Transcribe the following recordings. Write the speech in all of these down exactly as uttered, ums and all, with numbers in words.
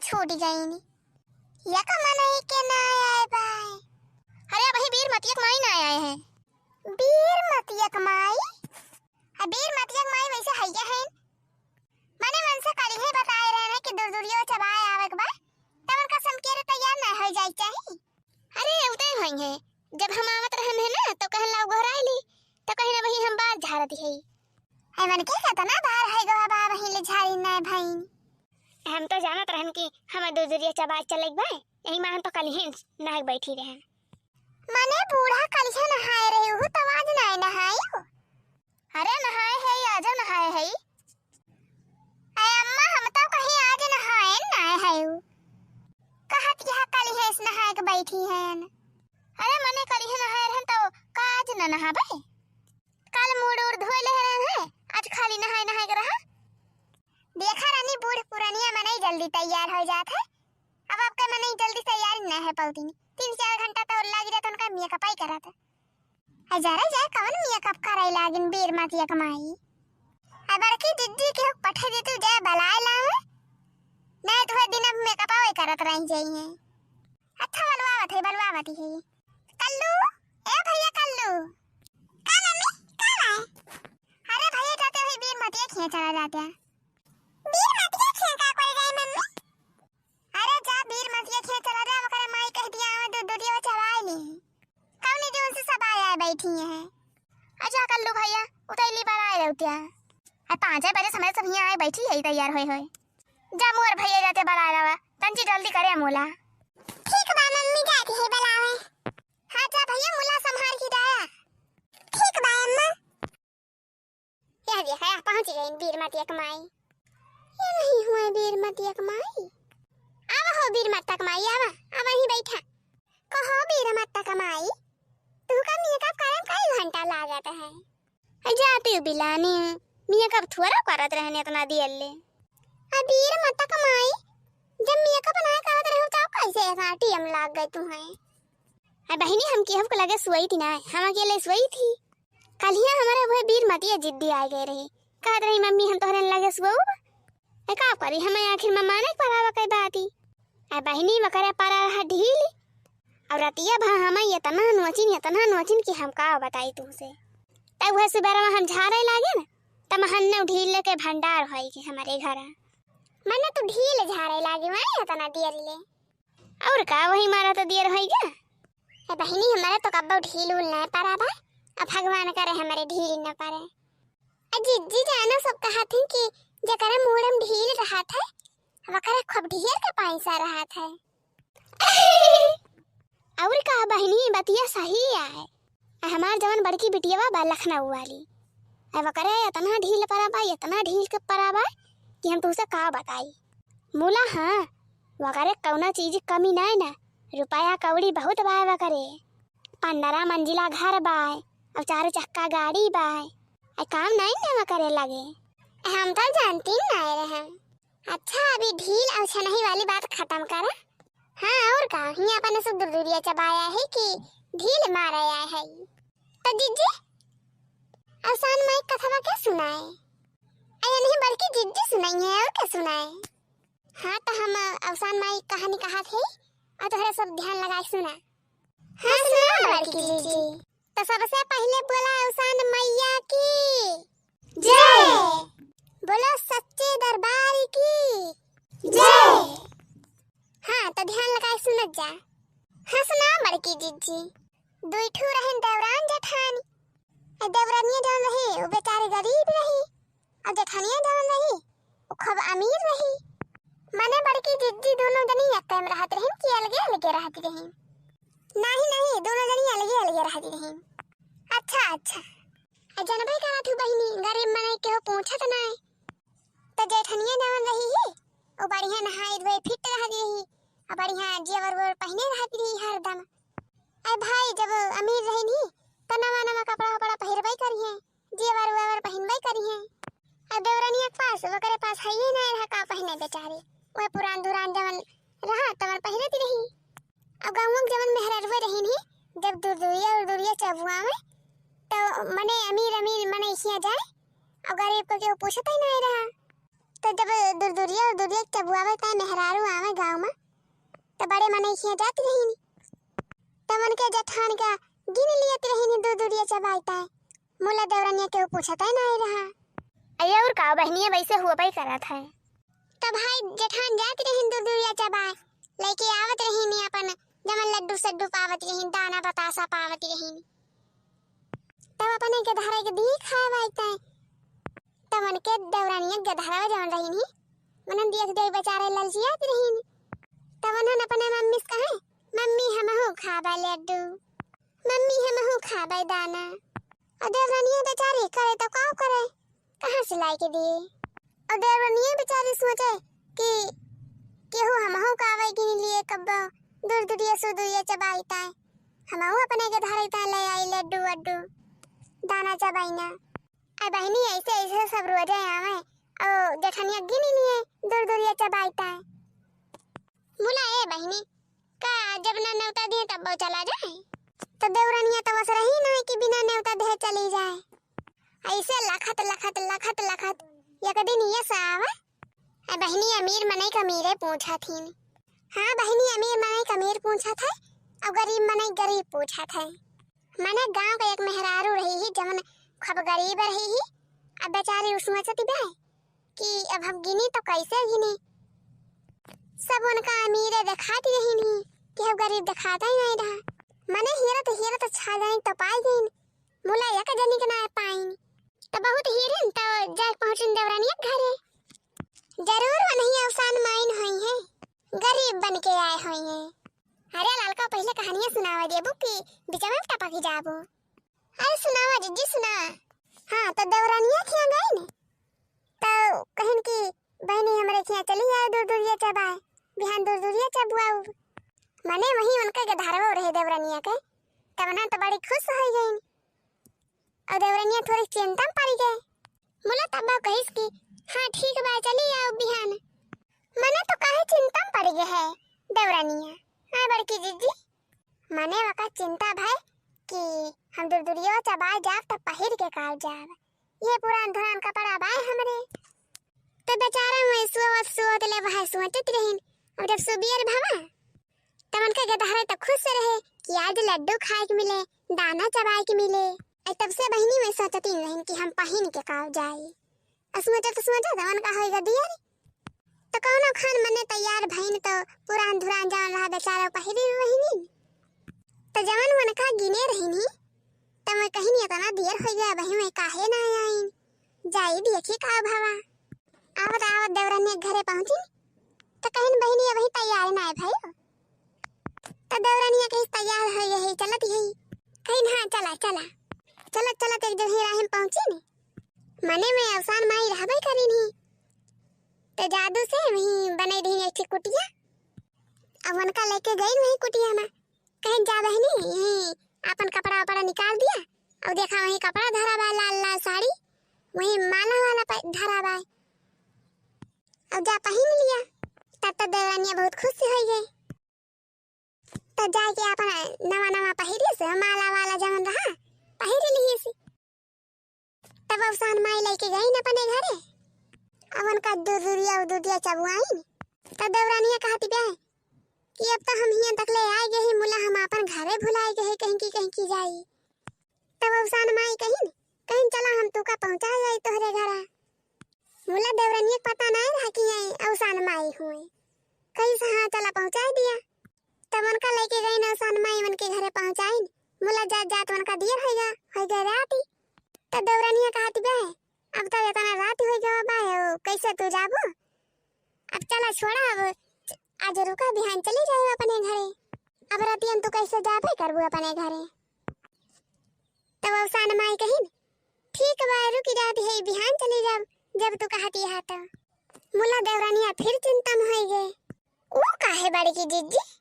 छूट गईन। यक मनई के ना आए बाय। अरे, अबहीं बीर मतियक माई ना आए हैं। बीर मतियक माई? आ बीर मतियक माई वैसे हइया हैं। मने मन से कल ही बताए रहे हैं कि दुरदुरियो चबाए आवे के बा, तब उनका समकेरे तैयार ना हो जाए चाही। अरे, उते होई हैं, जब हम आवत रहन है ना, तो कहन लाओ गोहराई ली, तो कहीं ना वही हम बार झारत है। ऐ मन के केतना बार है गवा बा, वहीं ले झारी ना भईन। हम तो जानत रहन कि हमें दुरदुरिया चबाए चले के बा, यही मान तो कल ही नहाए बैठी रहे। मने बूढ़ा कल ही नहाए रहे, उहु तो आज ना नहाए हो। अरे नहाए है, आज नहाए है। अरे अम्मा, हम तो कहीं आज नहाए ना है उ। कहत यह कल है इस नहाए के बैठी हैं। अरे मने कल ही नहाए रहन तो का आज न नहाबे? कल मूड़ उड़ धोए ले रहन है, आज खाली नहाए नहाए के रहा। देखा रानी, बूढ़ पुरानिया मनई जल्दी तैयार हो जात है। अब आपके मनई जल्दी तैयार ना है पौती। तीन चार घंटा तो लग जात उनका मेकअप ही करत है। अरे जरा जाए कवन मेकअप करे लागिन बीर मतियक माई। अरे बड़की दीदी के पठे दे तू जाए बलाए लावे। नहीं तो है दिन अब मेकअप आवे करत रह जाई है। अच्छा बलवावत है, बलवावत है। कल्लू, ए भैया कल्लू। का मम्मी, का है? अरे भैया जाते हुए बीर मतिया खींच चला जाते हैं। बीर मतिया खींच का कोई गई मम्मी? अरे जा बीर मतिया खेत चला जा, ओकरे माई कह दिया, हमें दूध दुधिया वो चबाए ली। कौनी जो उनसे सब आया है बैठी हैं। अच्छा कल्लू भैया, उतैली बलाए रहुतिया। अरे पाँचे बजे समय सब यहाँ आए बैठी है तैयार होए होए। जा मोर भैया जाते बलाए रहा, तंची जल्दी करे मोला। ठीक बा मम्मी, जाती है बलावे। हाँ जा भैया, मुला संभाल के जाया। ठीक बा अम्मा। यह देखा, यह पहुँच गई बीर मतियक माई। ये नहीं हुआ बीर मतियक माई। आवा हो बीर मतियक माई, आवा, आवा ही बैठा। कहो बीर मतियक माई, तू का मेकअप करे में कई घंटा लागत है? अरे जाती हूँ बिलानी, मेकअप थोड़ा करत रहने इतना देर ले। अरे बीर मतियक माई, जब मेकअप ना करत रहो तो कैसे इतना टाइम लाग गए तुम्हें? अरे बहिनी, हम केहू के लगे सोई थी ना, हम अकेले सोई थी। कलिया हमारे वह बीर मतिया जिद्दी आ गए रही, कहत रही, "मम्मी, हम तोहरे लगे सोऊब।" ए, का करी, हमें आखिर में माने के परावा कई बाती। अरे बहिनी, वकरे परा रहा ढील, और रतिया भा हमें इतना नोचिन, इतना नोचिन कि हम का बताई तुमसे। तब वह सुबह हम झारे लागे न, तब महन्ने ढील लेके भंडार होई के हमारे घर। मने तू ढील झारे लागे, वही इतना देर ले। और का, वही मारा तो देर होई गया। ए बहिनी, हमारे तो कब्बो ढील उल ना परा बा, अब भगवान करे हमारे ढील न परे। अ जिज्जी जानो सब कहत हैं कि जेकरे मूड़म ढील रहत है, वकरे खूब ढेर के पैसा रहत है। और का बहिनी, बतिया सही आए। आ हमार जवन बड़की बिटिया बा लखनऊ वाली, आ वकरे इतना ढील परा बा, इतना ढील के परा बा कि हम तुमसे का बताई। मुला हाँ, वकरे कौनो चीज कमी नाय ना, रुपया कौड़ी बहुत बा वकरे। पन्द्रह मंजिला घर बा, और चार चक्का गाड़ी बा। आ काम नाय ना वकरे लगे। हम तो जानती नाय रहे। अच्छा, अभी ढील और छनही वाली बात खत्म करा। हाँ, और का, हियाँ अपने से दुरदुरिया चबाया है कि ढील मारे आए है। तो जिज्जी, अवसान माई कथवा के सुनाए? अरे नहीं, बल्कि जिज्जी सुनाई है, और के सुनाए? हाँ, तो हम अवसान माई कहानी कहा थे, और तोहरा सब ध्यान लगाए सुना। हाँ, सुना बड़की जिज्जी। तो सबसे पहले बोला अवसान मैया की जय। बोलो सच्चे दरबार की जय। हाँ, तो ध्यान लगाए सुनत जा। हाँ, सुना बड़की जिज्जी। दुई ठू रहन देवरान जेठानी। ए देवरानिया जौन रही, उ बेचारी गरीब रही। और जेठानिया जौन रही, उ खूब अमीर रही। मने बड़की जिज्जी दोनों जनी एक में रहत रहिन कि अलगे अलगे रहत रहिन? नहीं, नहीं, दोनों जनी अलगे अलगे रहत रहिन। अच्छा, अच्छा। आ जनबे करत हूँ बहिनी, गरीब मनई केहू पूछत नाय। तो जेठनिया जवन रही ही, उ बढ़िया नहाए धोए फिट रहत रही, आ बढ़िया जेवर वेवर पहिने रहत रही हरदम। ए भाई, जब अमीर रहिन ही, तो नवा नवा कपड़ा वपड़ा पहिरबे करिहे, जेवर वेवर पहिनबे करिहे। अब देवरनिया के पास, ओकरे पास है ही नहीं रहा का पहिने बेचारी, वह पुरान दुरान जवन रहा तवन पहिरत रही। अब गाँव के जवन मेहररुए रहिन ही, जब दुरदुरिया उरदुरिया चबुआ में, तो मने अमीर अमीर मने इसिया जाए, और गरीब को केहू पूछत ही नहीं रहा। तो जब दुरदुरिया और दुरिया चबुआवे ताई मेहरारू आवे गाँव मा, तो बड़े मनई खिया जात रहीन। तब उनके जेठान का गिन लियत रहीन दुरदुरिया चबाई ताई। मुला देवरनिया केहू पूछत ही नाई रहा। अये और का बहिनिया, वैसे हुआ पाई करत है। तब भाई जेठान जात रहीन दुरदुरिया चबाए, लेके आवत रहीन अपन जमन लड्डू सड्डू पावत रहीन, दाना बतासा पावत रहीन। तब अपने गदहरा के दी खाए बाई ताई। तब उनके देवरनिया गदहरा जमन रहीन ही, मनन देख देख बेचारे ललचियात रहीन। तब उन्हन अपने मम्मी से कहे, "मम्मी हमहू खाबे लड्डू, मम्मी हमहू खाबे दाना।" और देवरनिया बेचारी करे तो का करे, कहाँ से लाई के दिए? और देवरनिया बेचारी सोचे कि केहू हमहू का आवे गिन लिए कब्बो दुरदुरिया सुरदुरिया चबाई ताई, हमहू अपने गदहरा ताई ले आई लड्डू वड्डू, दाना चबाई ना। अरे बहिनी, ऐसे ऐसे सब रोजे आवे और जेठनिया गिन लिए दुरदुरिया चबाई ताई। मुला ए बहिनी, का जब ना नेवता दिए तब चला जाए? तो देवरनिया तो बस रही ना कि बिना नेवता दे चली जाए। ऐसे लखत लखत लखत लखत एक दिन ये सा आवे, ए बहिनी, अमीर मनई का अमीरे पूछा थीन। हाँ बहिनी, अमीर मनई का अमीर पूछा थे और गरीब मनई गरीब पूछा थे। मने गाँव का एक मेहरारू रही ही, जवन खूब गरीब रही ही। अब बेचारी उ सोचत बे कि अब हम गिनी तो कैसे गिनी? सब उनका अमीरे देखात रहीन ही कि हम गरीब देखाता ही नहीं रहा। मने हीरत हीरत छा जाइन तो पाई गईन, मुला एक जनी के ना पाइन। तो बहुत हीरिन तो जाके पहुँचिन देवरानिया के घरे। जरूर वनही अवसान माइन होई है, गरीब बन के आए होई है। अरे ललका, पहिले कहानिया सुनावा देबू कि बिचवा में टपक जाबू? अरे सुनावा जिज्जी, सुना। हाँ, तो देवरानिया खिया गई ने, तो कहिन कि बहिनी हमरे खिया चली आए दुरदुरिया चबाए, बिहान दुरदुरिया चबुआऊ। मने वही उनके गदहरवा रहे देवरानिया के, तब ना तो बड़ी खुश हो गई। और देवरनिया थोड़ी चिंता में पड़ गए। मुला तब कहिस कि हाँ ठीक बा, चली आओ बिहान। मने तो काहे चिंता में पड़ गए है देवरनिया, हाँ बड़की जिज्जी? मने वका चिंता भय कि हम दुरदुरिया चबाए जाब तब पहिर के काल जाब, ये पुरान धुरान कपड़ा बाए हमरे। तो बेचारा मैं सोवत सोवत ले वह सोचत रहिन। अब जब सुबियर भवा तब उनके गदहरे तो खुश रहे कि आज लड्डू खाए के मिले, दाना चबाए के मिले। अइ तब से बहिनी में सोचती रहिन कि हम पहिन के काव जाई। अ सोचत सोचत उनका होई गदियर। तो कौनो खान मने तैयार भइन तो पुरान धुरान जवन रहा बेचारा पहिरी बहिनी। तो जवन उनका गिने रहिन ही, तो मैं कहिन इतना देर होई गया बहिन, मैं काहे ना आइन? जाई देखी का भवा। आवत आवत देवरानिया के घरे पहुँचिन, तो कहिन बहिनी अबही तैयार ना भइउ। तो देवरानिया कहिस तैयार है यही चलत यही। कहिन हाँ चला चला। चलत चलत एक जगह राह में पहुँचिन। मने में अवसान माई रहबे करिन ही। तो जादू से वहीं बनई रहिन एक ठे कुटिया। अब उनका लेके गइन वहीं कुटिया में। कहिन जा बहिनी, यहीं आपन कपड़ा वपड़ा निकाल दिया, और देखा वहीं कपड़ा धरा बा, लाल लाल साड़ी, वहीं माला वाला प-, धरा बा, और जा पहिन लिया। तब तो देवरानिया बहुत खुश होई गई। तब जाके आपन नवा नवा पहिरिस, माला वाला जवन रहा, पहिर लिहिस। तब अवसान माई लइके गइन अपने घरे। अब उनका दुरदुरिया उदुरिया चबुआइन। तब देवरानिया कहती बे कि अब तो हम हियां तक ले आए गए ही, मुला हम आपन घरे भुलाए गए कहीं की कहीं की जाई। तब अवसान माई कहिन, कहिन चला हम तुका पहुंचा जाई तोहरे घरा। मुला देवरानिया के पता नाई रहा कि यही अवसान माई हुए। कहिस हाँ चला पहुंचाई दिया। तब उनका लइके गइन अवसान माई उनके घरे पहुंचाइन। मुला जात जात उनका दियर होइगा, होइगा राती। तब देवरानिया कहती बे, अब तो इतना रात होइगा बा, ओ, कैसे तू जाबो? अब चला छोड़ा, अब आज रुका, बिहान चली जाए अपने घरे। अब रतियन तू कैसे जाबे करबू अपने घरे? तब अवसान माई कहिन, ठीक बा, रुकी जात है, बिहान चली जाब, जब तू कहती है तो। मुला देवरानिया फिर चिंता में होई गए। वो काहे बड़की जिज्जी?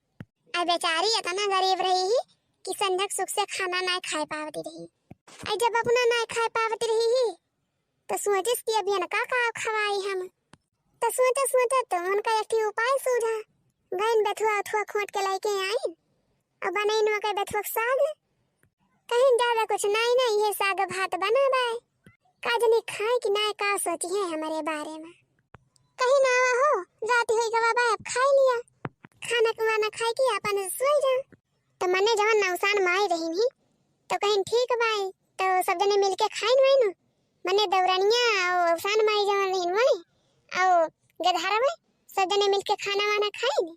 आई बेचारी इतना गरीब रही ही कि संझक सुख से खाना ना खाए पावती रही। आई जब अपना ना खाए पावती रही ही, तो सोचिस कि अब इनका का खवाई हम। तो सोचत सोचत तो उनका एक ठे उपाय सूझा। गइन बेथुआ उथुआ खोट के लइके आइन। अब बनइन ओके बेथुआ के साग। कहिन ज्यादा कुछ नाई ना, ये साग भात बना बाय। का जनी खाए कि नाय, का सोची है हमारे बारे में। कहिन आवा हो, रात होइ गवा बा, अब खाइ लिया, खाना वाना खाइ के आपन सोइ जा। त मने जवन अवसान माई रहिन ही, त कहिन ठीक बाय, त सब जने मिलके खाइन वही नु। मने देवरनिया अउ अवसान माई जवन रहिन वही, अउ गदहरवा, सब जने मिलके खाना वाना खाइन।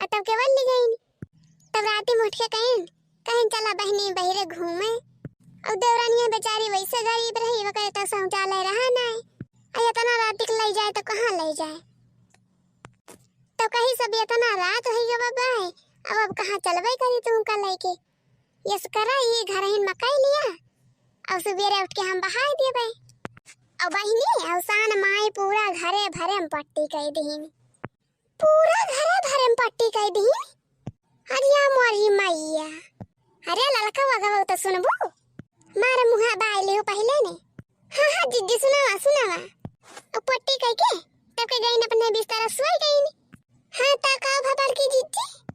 आ तब केवल ले गईन। तब राती में उठ के कहिन, कहिन चला बहिनी बहिरे घूमे। अउ देवरनिया बेचारी वैसे गरीब रही, ओकरे तो शौचालय रहा नाय। आ इतना राती के लई जाए तो कहाँ लई जाए? तो कही सब इतना रात होइ गवा बाय, अब, अब कहाँ चलबे करी तू का लइके? यस करा, ये घरहिन मकई लिया, अउ सुबेरे उठ के हम बहाय देबे। अउ बहिनी, अवसान माई पूरा घरे भरे में पट्टी कइ दिहिन। पूरा घरे भरे में पट्टी कइ दिहिन? अरे या मोरी मैया। अरे ललका वगवा तो सुनबू? मारे मुहा बाय लिहू पहिले ने। हाँ, हाँ, जिज्जी सुनावा, सुनावा। अउ पट्टी कइ के, तब के गईन अपने बिस्तरा सोइ गईन। हाँ, त का भा बड़की जिज्जी?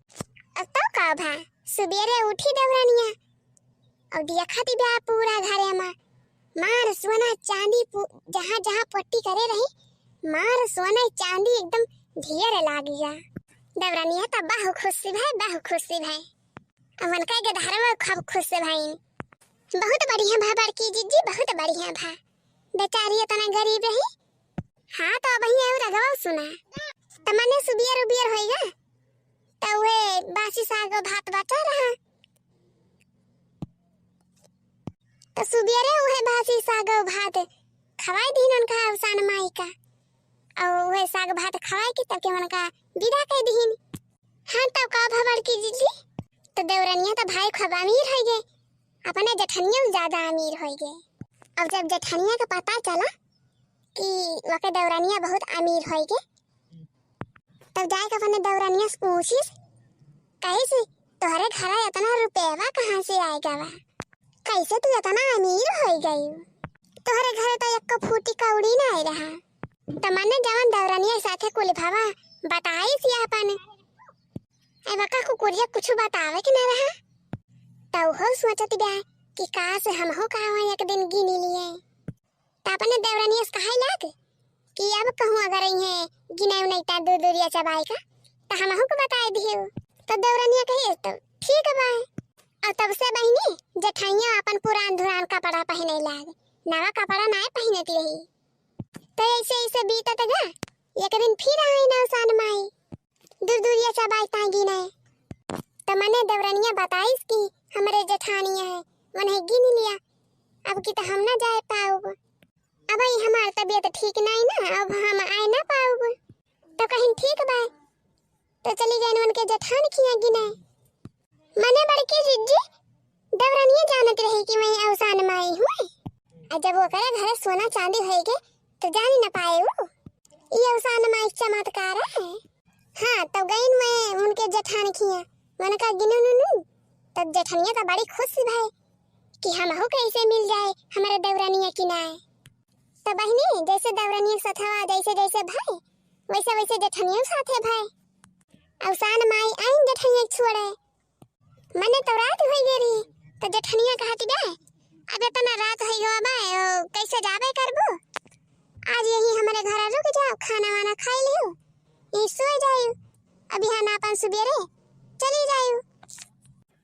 अउ तउ का भा, सुबेरे उठी देवरनिया, अउ देखति बा पूरा घरे मा, मार सोना चांदी पू-, जहाँ जहाँ पट्टी करे रही, मार सोना चांदी एकदम ढेर लागी गा। देवरनिया त बहु खुशी भय, बहु खुशी भय। अउ उनका गदहरवा खूब खुश भइन। बहुत बढ़िया भा बड़की जिज्जी, बहुत बढ़िया भा। बेचारी इतना गरीब रही। हाँ, त अबहीं अउ रगवा सुना। त मने सुबियर उबियर होइगा, त उहे बासी साग भात बचा रहा। त सुबियरे उहे बासी साग भात खवाइ दिहिन उनका अवसान माई का। अउ उहे साग भात खवाइ के तब के उनका बिदा कइ दिहिन। हाँ, तब का भा बड़की जिज्जी? त देवरनिया त भाई खूब अमीर होइगे, अपने जेठनिया से ज्यादा अमीर होइगे। अब जब जेठनिया के पता चला कि ओके देवरनिया बहुत अमीर होइगे, तब जाइके अपने देवरनिया से पूछिस, कहिस, "तोहरे घरे इतना रुपयवा कहाँ से आइगा बा? कइसे तू इतना अमीर होइ गइउ? तोहरे घरे त एक्को फूटी कौड़ी नाहीं रहा।" त मने जवन देवरनिया साथे कुल भवा बताइस आपन, ए वका कुकुरिया कुछु बतावे के न रहा। त उहो सोचत बा कि काश हमहू का एक दिन गिनी लिए। त अपने देवरनिया से कहइ लाग कि अब कहूँ अगर इहे गिनइ उनइ त दूर दूरिया चबाई का, त हमहू को बताइ दिहु। त देवरनिया कहे, "त ठीक बा।" अउ तब से बहिनी जेठनिया आपन पुरान धुरान कपड़ा पहिनइ लाग, नवा कपड़ा नाहीं पहिनत रही। त अइसे अइसे बीतत गा, एक दिन फिर आइन अवसान माई। दूर दूरिया चबाई ताई गिनइ। त मने देवरनिया बताइस कि हमरे जेठानिया है, उन्हें गिन लिया, अब की त हम ना जाए पाउब। अबइ हमार तबियत ठीक नाहीं ना, अब हम आए ना पाउब। त कहिन ठीक बा, त चली गइन उनके जेठान खिया गिनइ। मने बड़की जिज्जी, देवरनिया जानत रही कि मैं अवसान माई हुए। अउ जब ओकरे घरे सोना चांदी होइगे, त जानी न पाए उ। ई अवसान माई के चमत्कार है। हाँ, तब गइन मैं उनके जेठान खिया, उनका गिनु नुनु। तब जेठनिया त बड़ी खुश भय कि हमहू के अइसे मिल जाए, हमरे देवरनिया की नाय। त बहिनी, जइसे देवरनिया सथवा, जइसे जइसे भय, वइसे वइसे जेठनिया साथे भय। अवसान माई आइन जेठनिया के छोड़े। मने त रात होइ गइ रही, त जेठनिया कहति बा, "अब इतना रात होइ गवा बा, ओ, कइसे जाबे करबू? आज यहीं हमरे घरे रुक जाउ, खाना वाना खाइ लिहु, यहीं सोइ जाइउ, अब बिहान आपन सुबेरे चली जाइउ।"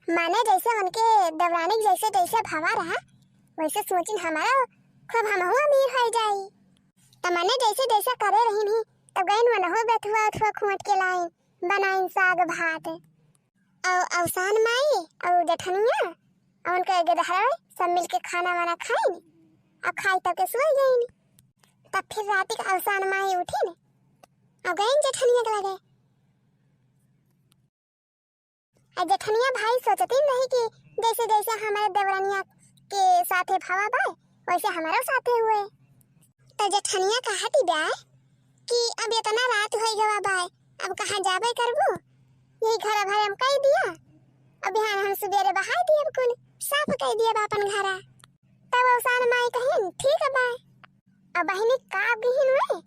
मने जइसे उनके देवरानी के जइसे जइसे भवा रहा, वइसे सोचिन हमरो खूब हमहू अमीर होइ जाई। त मने जइसे जइसे करे रहिन ही, तब गइन मनहू बेथुआ उथुआ खोंट के लाइन, बनाइन साग भात। अउ अवसान माई, अउ जेठनिया, अउ उनके गदहरा सब मिलके खाना वाना खाइन, अउ खाइ तब के सोइ गइन। तब फिर राती के अवसान माई उठिन, अउ गइन जेठनिया के लगे। अउ जेठनिया भाई सोचतिन रही कि जइसे जइसे हमरे देवरनिया के साथे भवा बाय, वइसे हमरो साथे हुए। त जेठनिया कहति बाय कि अब इतना रात होइ गवा बाय, अब कहाँ जाबे करबू? यही घरा भरे में कइ दिया, अब बिहान हम सुबेरे बहाइ दियब कुल, साफ कइ दियब आपन घरा। तब अवसान माई कहिन, "ठीक बाय।" अब बहिनी का गिहिन हुए,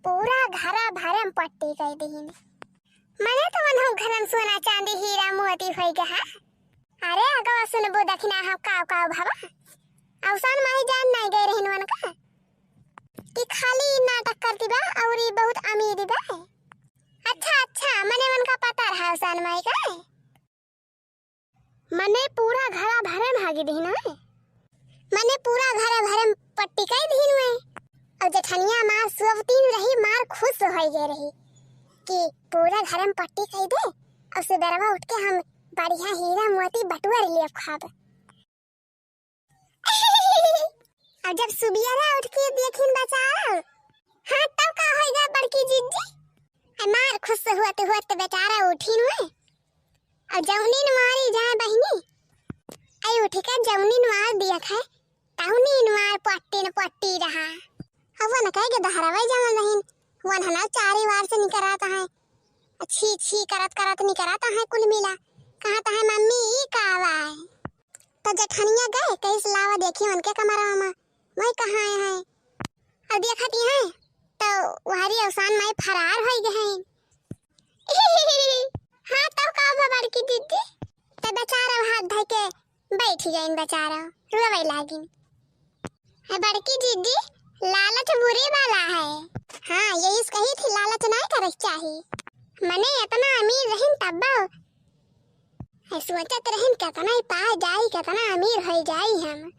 पूरा घरा भरे में पट्टी कइ दिहिन। मने त उनहु घरन सोना चांदी हीरा मोती होइ गया है। अरे अगवा सुनबू दखिना हम काव काव भवा। अवसान माई जान नाहीं गइ रहिन उनका कि खाली नाटक करति बा अउर ई बहुत अमीरी बा। अच्छा, अच्छा, मने उनका पता रहा अवसान माई का? मने पूरा घरा भरे में हगी दिहिन है। मने पूरा घरा भरे में पट्टी कई दिहिन है। और जेठनिया मार सुअवतीन रही, मार खुश होई गए रही कि पूरा घरे में पट्टी कई दे, और सुबेरवा उठ के हम बढ़िया हीरा मोती बटुआ लिए खाब। और जब सुबेरवा उठ के देखिन बेचारा, हाँ, तब का होइगा बड़की जिज्जी? ए, मार खुश हुअत हुअत बेचारा उठिन हुए। और जौनिन मारी जाए बहिनी, आई उठ के जौनिन मार दिया खाए, तहुनी इनवार पट्टी न पट्टी रहा। अब वन कहे के दहरावे जवन रहिन, वन हना चारी वार से निकरात है। छी छी करत करत निकरात है कुल मिला। कहत है, "मम्मी, ई का आवा है?" तो जेठनिया गए, कहिस, "लावा देखी उनके कमरा में, वही कहाँ है।" और देखत ही है, तो वहरी अवसान माई फरार होई गए हैं। हाँ, तब का बा बड़की दीदी? त बेचारा हाथ धइ के बैठ गइन, बेचारा रोवे लागिन। है बड़की दीदी, लालच बुरी वाला है। हाँ, यही से कही थी, लालच नहीं करे के चाही। मने इतना अमीर रहिन तब्बो, है सोचत रहिन कितना ही पा जाई, कितना अमीर हो जाई हम।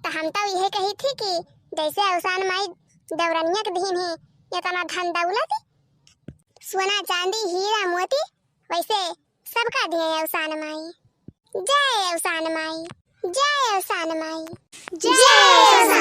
तो हम तो यही कही थी कि जैसे अवसान माई दौरनिया के दीन ही इतना धन दौलत, सोना चांदी हीरा मोती, वैसे सबका दिए अवसान माई। जय अवसान माई, जय अवसान माई, जय जय अवसान